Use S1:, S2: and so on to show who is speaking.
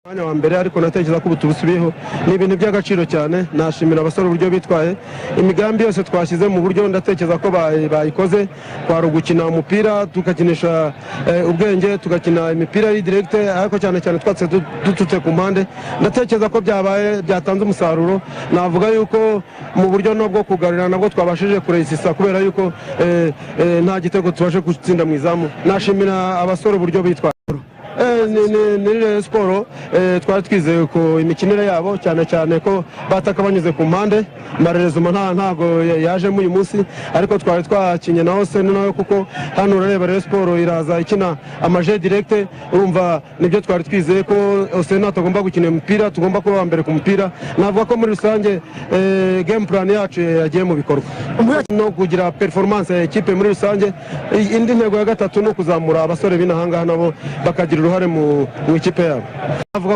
S1: Mwanya wa mbere, ariko natekereza ko ubu tubusubiyeho, ni ibintu by'agaciro cyane. Nashimira abasore uburyo bitwaye. Imigambi yose twashyize mu buryo, ndatekereza ko bayikoze. Kwari ugukina umupira, tugakinisha ubwenge, tugakina imipira iri direct, ariko cyane cyane twatse dututse ku mpande. Ndatekereza ko byabaye, byatanze umusaruro. Navuga yuko mu buryo no bwo kugarura nabwo twabashije kuresisa, kubera yuko nta gitego tubashe gutsinda mu izamu. Nashimira abasore uburyo bitwaye. Ni Rayon Sport twari twizeye ku imikinire yabo, cyane cyane ko bataka banyuze ku mpande. Marerezuma ntago yajemo uyu munsi, ariko twari twakinye na Hoseni nawe, kuko hano urareba Rayon Sport iraza ikina ama jeu direct. Urumva nibyo twari twizeye, ko Hoseni atagomba gukina umupira, tugomba kuba mbere ku mupira. Navuga ko muri rusange game plan yacu yagiye mu bikorwa no kugira performance ya ekipe muri rusange. Indi ntego ya gatatu ni ukuzamura abasore b'inahangaha, nabo bakagira uruhare mu ikipe yabo. Navuga